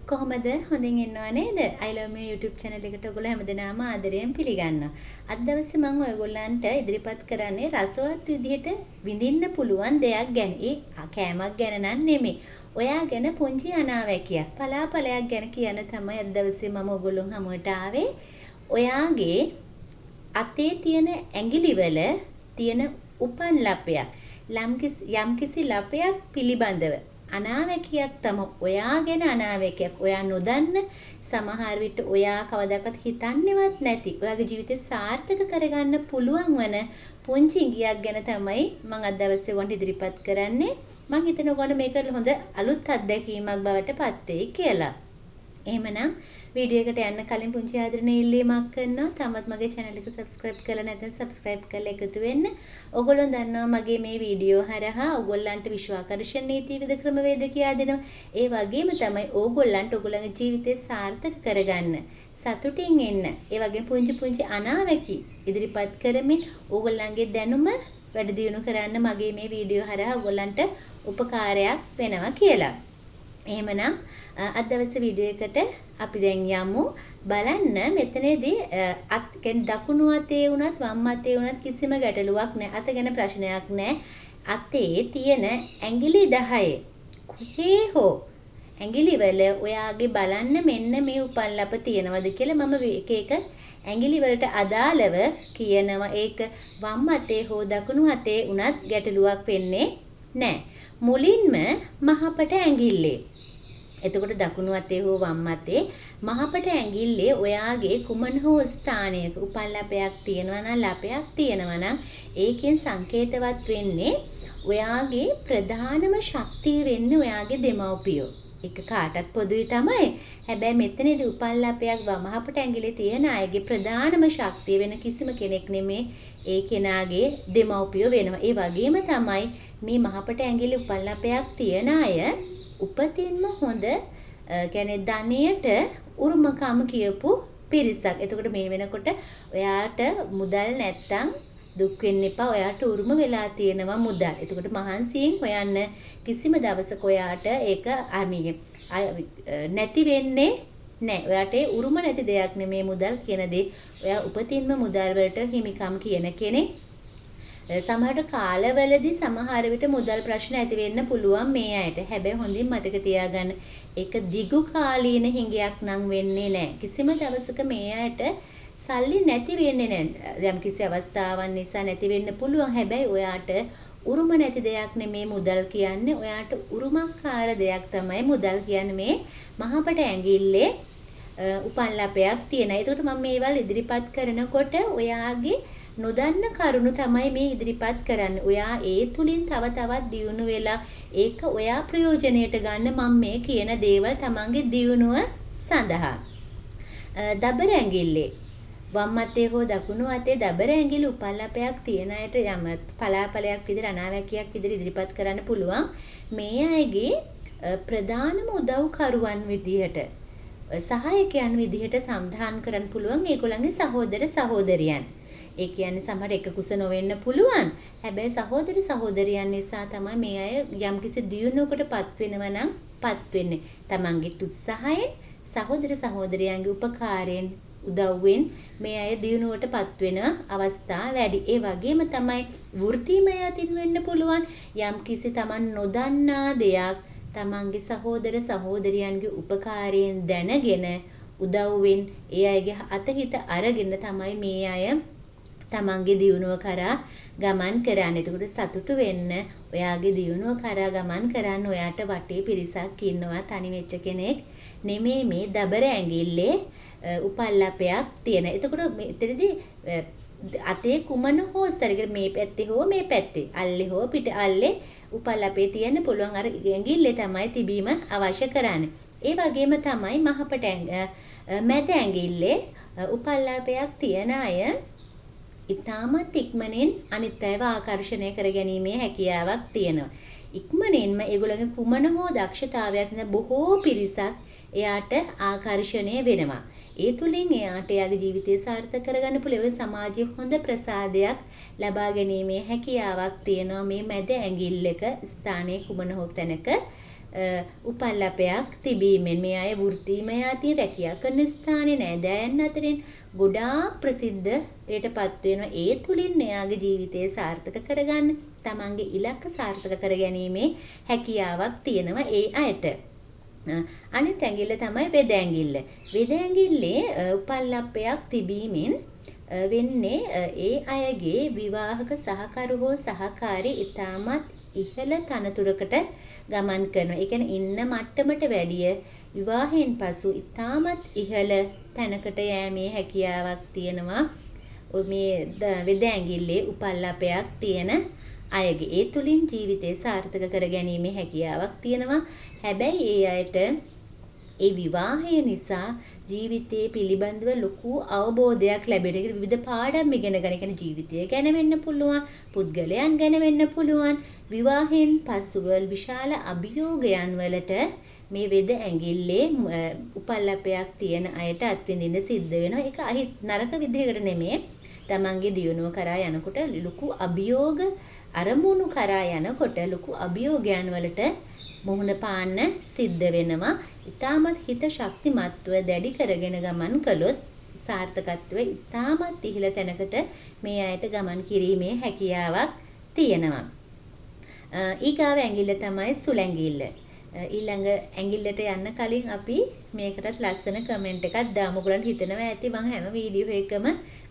කොහොමද, හොඳින් ඉන්නව නේද? I love me YouTube channel එකට ඔයගොල්ලෝ හැමදෙනාම ආදරයෙන් පිළිගන්නවා. අද දවසේ මම ඔයගොල්ලන්ට ඉදිරිපත් කරන්නේ රසවත් විදිහට විඳින්න පුළුවන් දෙයක් ගැන. ඒ කෑමක් ගැන නම් නෙමෙයි. ඔයා ගැන පුංචි අනාවැකියක්, පලාපලයක් ගැන කියන්න තමයි අද දවසේ මම ඔයගොල්ලෝ හමුවට ආවේ. ඔයාගේ අතේ තියෙන ඇඟිලිවල තියෙන උපන් ලපයක්, යම්කිසි ලපයක් පිළිබඳව අනාවැකියක් තම ඔයා ගැන අනාවැකියක්. ඔයා නොදන්න, සමහර විට ඔයා කවදාකවත් හිතන්නේවත් නැති, ඔයාගේ ජීවිතේ සාර්ථක කරගන්න පුළුවන් වන පුංචි ඉඟියක් ගැන තමයි මම අද දවසේ ඔයගොල්ලන්ට ඉදිරිපත් කරන්නේ. මං හිතනවා ඔයගොල්ලෝ මේක හොඳ අලුත් අත්දැකීමක් බවට පත් වෙයි කියලා. එහෙමනම් වීඩියෝ එකට යන්න කලින් පුංචි ආදරණීය ඉල්ලීමක් කරනවා. තාමත් මගේ channel එක subscribe කරලා නැත්නම් subscribe කරලා එකතු වෙන්න. ඔයගොල්ලෝ දන්නවා මගේ මේ වීඩියෝ හරහා ඔයගොල්ලන්ට විශ්වාකර්ෂණ නීති විවිධ ක්‍රමවේද කියා දෙනවා. ඒ වගේම තමයි ඕගොල්ලන්ට ඔයගොල්ලන්ගේ ජීවිතය සාර්ථක කරගන්න, සතුටින් ඉන්න, ඒ වගේම පුංචි පුංචි අනාවැකි ඉදිරිපත් කරමින් ඕගොල්ලන්ගේ දැනුම වැඩි දියුණු කරන්න මගේ මේ වීඩියෝ හරහා ඔයගොල්ලන්ට උපකාරයක් වෙනවා කියලා. එහෙමනම් අද දවසේ වීඩියෝ එකට අපි දැන් යමු. බලන්න මෙතනදී අත් කියන්නේ දකුණු අතේ වුණත් වම් අතේ වුණත් කිසිම ගැටලුවක් නෑ. අත ගැන ප්‍රශ්නයක් නෑ. අතේ තියෙන ඇඟිලි 10 කොහේ හෝ ඇඟිලි වල ඔයාගේ බලන්න මෙන්න මේ උපන් ලප තියෙනවද කියලා මම එක එක ඇඟිලි වලට අදාළව කියනවා. ඒක වම් අතේ හෝ දකුණු අතේ වුණත් ගැටලුවක් වෙන්නේ නෑ. මුලින්ම මහපට ඇඟිල්ලේ. එතකොට දකුණු අතේ හෝ වම් අතේ මහපට ඇඟිල්ලේ ඔයාගේ කුමන හෝ ස්ථානයක උපන් ලපයක් තියෙනවා නම්, ලපයක් තියෙනවා නම්, ඒකෙන් සංකේතවත් වෙන්නේ ඔයාගේ ප්‍රධානම ශක්තිය වෙන්නේ ඔයාගේ දෙමව්පියෝ. ඒක කාටත් පොදුයි තමයි. හැබැයි මෙතනදී උපන් ලපයක් මහපට ඇඟිල්ලේ තියෙන අයගේ ප්‍රධානම ශක්තිය වෙන කිසිම කෙනෙක් නෙමේ, ඒ කෙනාගේ දෙමව්පියෝ වෙනවා. ඒ වගේම තමයි මේ මහපට ඇඟිල්ලේ උපන් ලපයක් තියෙන අය උපතින්ම හොඳ කියන්නේ ධනයට උරුමකම කියපු පිරිසක්. එතකොට මේ වෙනකොට ඔයාට මුදල් නැත්තම් දුක් වෙන්න එපා. ඔයාට උරුම වෙලා තියෙනවා මුදල්. එතකොට මහන්සියෙන් හොයන්න කිසිම දවසක ඔයාට ඒක නැති වෙන්නේ නෑ. ඔයාට ඒ උරුම නැති දෙයක් නෙමේ මුදල් කියන දේ. ඔයා උපතින්ම මුදල් වලට හිමිකම් කියන කෙනෙක්. සමහරට කාලවලදී සමහර විට මුදල් ප්‍රශ්න ඇති වෙන්න පුළුවන් මේ අයට. හැබැයි හොඳින් මතක තියාගන්න, ඒක දිගු කාලීන හිඟයක් නම් වෙන්නේ නෑ. කිසිම දවසක මේ අයට සල්ලි නැති වෙන්නේ නෑ. යම් කිසි අවස්ථාවන් නිසා නැති වෙන්න පුළුවන්. හැබැයි ඔයාට උරුම නැති දෙයක් නෙමේ මුදල් කියන්නේ. ඔයාට උරුමකාර දෙයක් තමයි මුදල් කියන්නේ මේ මහපට ඇඟිල්ලේ උපන් ලපයක් තියෙන. එතකොට මම මේවල් ඉදිරිපත් කරනකොට ඔයාගේ නොදන්න කරුණු තමයි මේ ඉදිරිපත් කරන්නේ. ඔයා ඒ තුලින් තව තවත් දියුණු වෙලා ඒක ඔයා ප්‍රයෝජනයට ගන්න මම මේ කියන දේවල් තමන්ගේ දියුණුව සඳහා. දබර ඇඟිල්ලේ වම් අතේ හෝ දකුණු අතේ දබර ඇඟිලි උපන් ලපයක් තියෙන අයට යම පලාපලයක් විදිහට අනාවැකියක් විදිහට ඉදිරිපත් කරන්න පුළුවන්. මේ අයගේ ප්‍රධානම උදව්කරුවන් විදිහට, සහායකයන් විදිහට සඳහන් කරන්න පුළුවන් ඒගොල්ලන්ගේ සහෝදර සහෝදරියන්. ඒ කියන්නේ සමහර එක කුස නොවෙන්න පුළුවන්. හැබැයි සහෝදර සහෝදරියන් නිසා තමයි මේ අය යම්කිසි දියුණුවකට පත් වෙනවා නම් පත් වෙන්නේ. තමන්ගේ උත්සාහයෙන්, සහෝදර සහෝදරියන්ගේ උපකාරයෙන්, උදව්වෙන් මේ අය දියුණුවට පත් වෙන අවස්ථා වැඩි. ඒ වගේම තමයි වෘත්තීමය අතින් වෙන්න පුළුවන්. යම්කිසි තමන් නොදන්නා දෙයක් තමන්ගේ සහෝදර සහෝදරියන්ගේ උපකාරයෙන් දැනගෙන, උදව්වෙන් ඒ අයගේ අතහිත අරගෙන තමයි මේ අය තමන්ගේ දියුණුව කරා ගමන් කරන්නේ. එතකොට සතුටු වෙන්න, ඔයාගේ දියුණුව කරා ගමන් කරන්න ඔයාට වටේ පිරිසක් ඉන්නවා. තනි වෙච්ච කෙනෙක් නෙමෙයි මේ දබර ඇඟිල්ලේ උපන් ලපයක් තියෙන. එතකොට මෙතනදී අතේ කුමන හෝ ස්තරයකට මේ පැත්තේ හෝ මේ පැත්තේ, අල්ලේ හෝ පිට අල්ලේ උපන් ලපේ තියෙන්න පුළුවන්. අර ඇඟිල්ලේ තමයි තිබීම අවශ්‍ය කරන්නේ. ඒ වගේම තමයි මහපට මැද ඇඟිල්ලේ උපන් ලපයක් තියෙන අය ඉතාමත් ඉක්මනින් අනිත් අයව ආකර්ෂණය කර ගැනීමේ හැකියාවක් තියෙනවා. ඉක්මනින්ම ඒගොල්ලන්ගේ කුමන හෝ දක්ෂතාවයක් නැ බොහෝ පිරිසක් එයාට ආකර්ෂණය වෙනවා. ඒ තුලින් එයාට එයාගේ ජීවිතය සාර්ථක කරගන්න පුළුවන්. ඒ සමාජයේ හොඳ ප්‍රසාදයක් ලබා ගැනීමේ හැකියාවක් තියෙනවා මේ මැද ඇඟිල්ලක ස්ථානයේ කුමන හෝ තැනක උපල්ලපයක් තිබීමෙන් මේ අය වෘත්තීමය අතින්, රැකියා කරන ස්ථානයේ, නෑදෑයන් අතරින් ගොඩාක් ප්‍රසිද්ධයට පත් වෙනවා. ඒ තුලින් එයාගේ ජීවිතය සාර්ථක කරගන්න, තමන්ගේ ඉලක්ක සාර්ථක කරගැනීමේ හැකියාවක් තියෙනවා ඒ අයට. අනිත් ඇඟිල්ල තමයි වෙද ඇඟිල්ල. වෙද ඇඟිල්ලේ උපල්ලප්පයක් තිබීමෙන් වෙන්නේ ඒ අයගේ විවාහක සහකරු හෝ සහකාරී ඉතාමත් ඉහළ තනතුරකට ගමන් කරනවා. ඒ කියන්නේ ඉන්න මට්ටමට වැඩිය විවාහයෙන් පසු ඉතාමත් ඉහළ තැනකට යෑමේ හැකියාවක් තියෙනවා මේ වෙද ඇඟිල්ලේ උපල්ලපයක් තියෙන අයගේ. ඒ තුලින් ජීවිතය සාර්ථක කරගැනීමේ හැකියාවක් තියෙනවා. හැබැයි ඒ අයට ඒ විවාහය නිසා ජීවිතයේ පිළිබඳව ලොකු අවබෝධයක් ලැබෙන. ඒ කියන්නේ විවිධ පාඩම් ඉගෙන ගන්න. ඒ කියන්නේ ජීවිතය ගැන වෙන්න පුළුවන්, පුද්ගලයන් ගැන වෙන්න පුළුවන්. විවාහයෙන් පසුව විශාල අභියෝගයන් වලට මේ වෙද ඇඟිල්ලේ උපල්ලපයක් තියෙන අයට අත්විඳින්න සිද්ධ වෙනවා. ඒක අහිත් නරක විදිහකට නෙමෙයි. තමන්ගේ දියුණුව කරා යනකොට ලොකු අභියෝග අරමුණු කරා යනකොට ලොකු අභියෝගයන් වලට මුහුණ පාන්න සිද්ධ වෙනවා. ඉතාමත් හිත ශක්තිමත්ව දැඩි කරගෙන ගමන් කළොත් සාර්ථකත්වය ඉතාමත් ඉහළ තැනකට මේ අයට ගමන් කිරීමේ හැකියාවක් තියෙනවා. ඊගාව ඇඟිල්ල තමයි සුළැඟිල්ල. ඊළඟ ඇඟිල්ලට යන්න කලින් අපි මේකටත් ලස්සන කමෙන්ට් එකක් දාමු. ඔයගොල්ලන්ට හිතෙනවා ඇති මං හැම වීඩියෝ එකම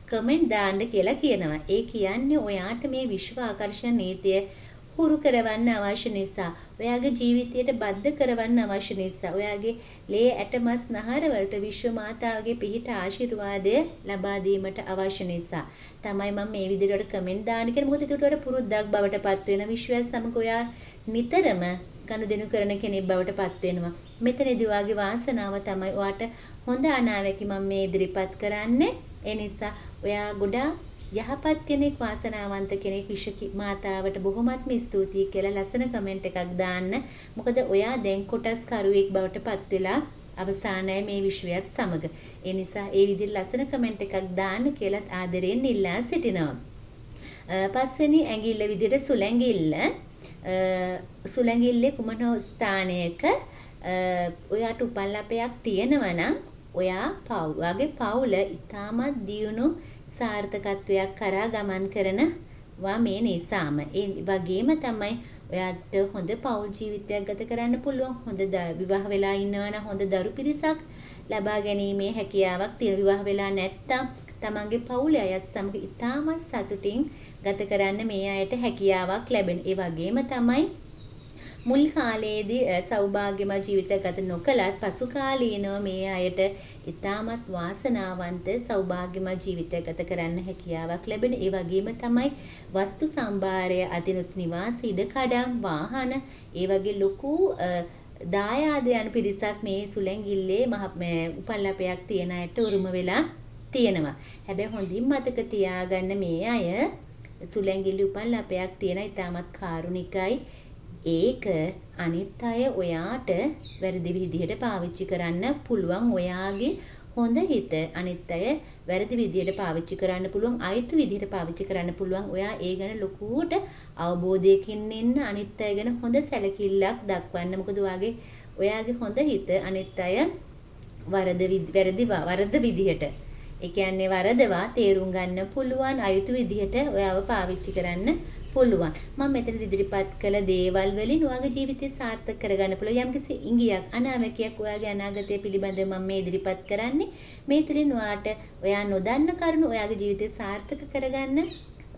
කමෙන්ට් දාන්න කියලා කියනවා. ඒ කියන්නේ ඔයාට මේ විශ්ව ආකර්ෂණ නීතිය හුරු කරවන්න අවශ්‍ය නිසා, ඔයාගේ ජීවිතයට බද්ධ කරවන්න අවශ්‍ය නිසා, ඔයාගේ ලේ ඇට මස් නහර වලට විශ්ව මාතාවගේ පිහිට ආශිර්වාදය ලබා දීමට අවශ්‍ය නිසා තමයි මම මේ විදිහට ඔයාලට කමෙන්ට් දාන්න කියන්නේ. මොකද ඒකට ඔයාලට පුරුද්දක් බවට පත් වෙන, විශ්වයත් සමග ඔයා නිතරම ගනුදෙනු කරන කෙනෙක් බවට පත් වෙනවා. මෙතනදී ඔයාගේ වාසනාව තමයි ඔයාට හොඳ අනාවැකි මම මේ ඉදිරිපත් කරන්නේ. ඒ නිසා ඔයා ගොඩාක් යහපත් කෙනෙක්, වාසනාවන්ත කෙනෙක්. විශ්ව මාතාවට බොහොමත්ම ස්තුතියි කියලා ලස්සන කමෙන්ට් එකක් දාන්න. මොකද ඔයා දැන් කොටස් කරුවෙක් බවට පත් වෙලා අවසానයි මේ විශ්වයත් සමග. ඒ නිසා ඒ විදිහට ලස්සන කමෙන්ට් එකක් දාන්න කියලාත් ආදරයෙන් ඉල්ලා සිටිනවා. පස්වෙනි ඇඟිල්ල විදිහට සුළැඟිල්ල. සුළැඟිල්ලේ කුමන ස්ථානයක ඔයාට උපල්ලපයක් තියෙනවා නම් ඔයා ඔයාගේ පවුල ඉතාමත් දියුණු සාර්ථකත්වයක් කරා ගමන් කරනවා මේ නිසාම. ඒ වගේම තමයි ඔයාට හොඳ පවුල් ජීවිතයක් ගත කරන්න පුළුවන්. හොඳ විවාහ වෙලා ඉන්නවා නම් හොඳ දරු පිරිසක් ලබා ගැනීමේ හැකියාවක් තියෙන. විවාහ වෙලා නැත්තම් තමන්ගේ පවුලේ අයත් සමග ඉතාමත් සතුටින් ගත කරන්න මේ අයට හැකියාවක් ලැබෙන. ඒ වගේම තමයි මුල් කාලයේදී සෞභාග්‍යමත් ජීවිතයක් ගත නොකළත් පසු කාලීනව මේ අයට ඉතාමත් වාසනාවන්ත සෞභාග්‍යමත් ජීවිතයක් ගත කරන්න හැකියාවක් ලැබෙන. ඒ වගේම තමයි වස්තු සම්භාරය අතිනුත් නිවාස, ඉඩකඩම්, වාහන, ඒ වගේ ලොකු දායාදයන් පිරිසක් මේ සුළැඟිල්ලේ මහ උපල්ලපයක් තියෙන අයට උරුම වෙලා තියෙනවා. හැබැයි හොඳින් මතක තියාගන්න මේ අය සුළැඟිල්ලේ උපල්ලපයක් තියෙන ඉතාමත් කාරුණිකයි. ඒක අනිත් අය ඔයාට වැරදි විදිහට පාවිච්චි කරන්න පුළුවන්. ඔයාගේ හොඳ හිත අනිත් අය වැරදි විදිහට පාවිච්චි කරන්න පුළුවන්, අයුතු විදිහට පාවිච්චි කරන්න පුළුවන්. ඔයා ඒ ගැන ලොකුවට අවබෝධයකින් ඉන්න, අනිත් අය ගැන හොඳ සැලකිල්ලක් දක්වන්න. මොකද ඔයාගේ හොඳ හිත අනිත් අය වරද විදිහට, ඒ කියන්නේ වරදවා තේරුම් ගන්න පුළුවන්, අයුතු විදිහට ඔයාව පාවිච්චි කරන්න පුළුවන්. මම මෙතන ඉදිරිපත් කළ දේවල් වලින් ඔයාගේ ජීවිතය සාර්ථක කරගන්න පුළුවන්. යම්කිසි ඉඟියක්, අනාවැකියක් ඔයාගේ අනාගතය පිළිබඳව මම මේ ඉදිරිපත් කරන්නේ. මේ තුලින් ඔයාට ඔයා නොදන්න කරුණු ඔයාගේ ජීවිතය සාර්ථක කරගන්න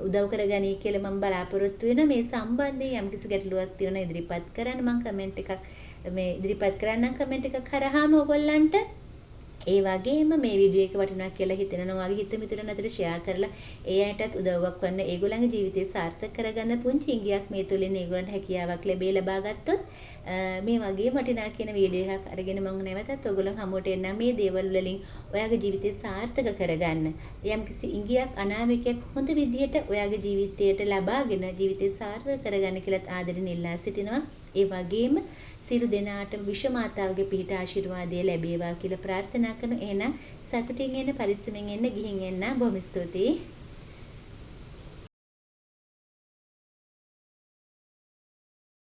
උදව් කරගනී කියලා මම බලාපොරොත්තු වෙනවා. මේ සම්බන්ධයෙන් යම්කිසි ගැටලුවක් තියෙනවා ඉදිරිපත් කරන්න මම කමෙන්ට් එකක් මේ ඉදිරිපත් කරන්නම් කමෙන්ට් එකක් හරහාම ඔයගොල්ලන්ට. ඒ වගේම මේ වීඩියෝ එක වටිනවා කියලා හිතෙනවා ඔයාගේ හිත මිතුරන් අතර ෂෙයා කරලා ඒ අයටත් උදව්වක් වන්න, ඒගොල්ලන්ගේ ජීවිතය සාර්ථක කරගන්න පුංචි ඉඟියක් මේ තුලින් ඒගොල්ලන්ට හැකියාවක් ලැබේ ලබා ගත්තොත් මේ වගේ වටිනා කියන වීඩියෝ එකක් අරගෙන මම නැවතත් ඔයගොල්ලන් හමුවට එන්නම්. මේ දේවල් වලින් ඔයාගේ ජීවිතය සාර්ථක කරගන්න යම්කිසි ඉඟියක්, අනාවැකියක් හොඳ විදිහට ඔයාගේ ජීවිතයට ලබාගෙන ජීවිතය සාර්ථක කරගන්න කියලාත් ආදරෙන් ඉල්ලා සිටිනවා. ඒ වගේම සියලු දෙනාටම විශ්ව මාතාවගේ පිහිට ආශිර්වාදය ලැබේවා කියලා ප්‍රාර්ථනා කරන. එහෙනම් සතුටින් එන්න, පරිස්සමෙන් එන්න, ගිහින් එන්න. බොහොම ස්තුතියි.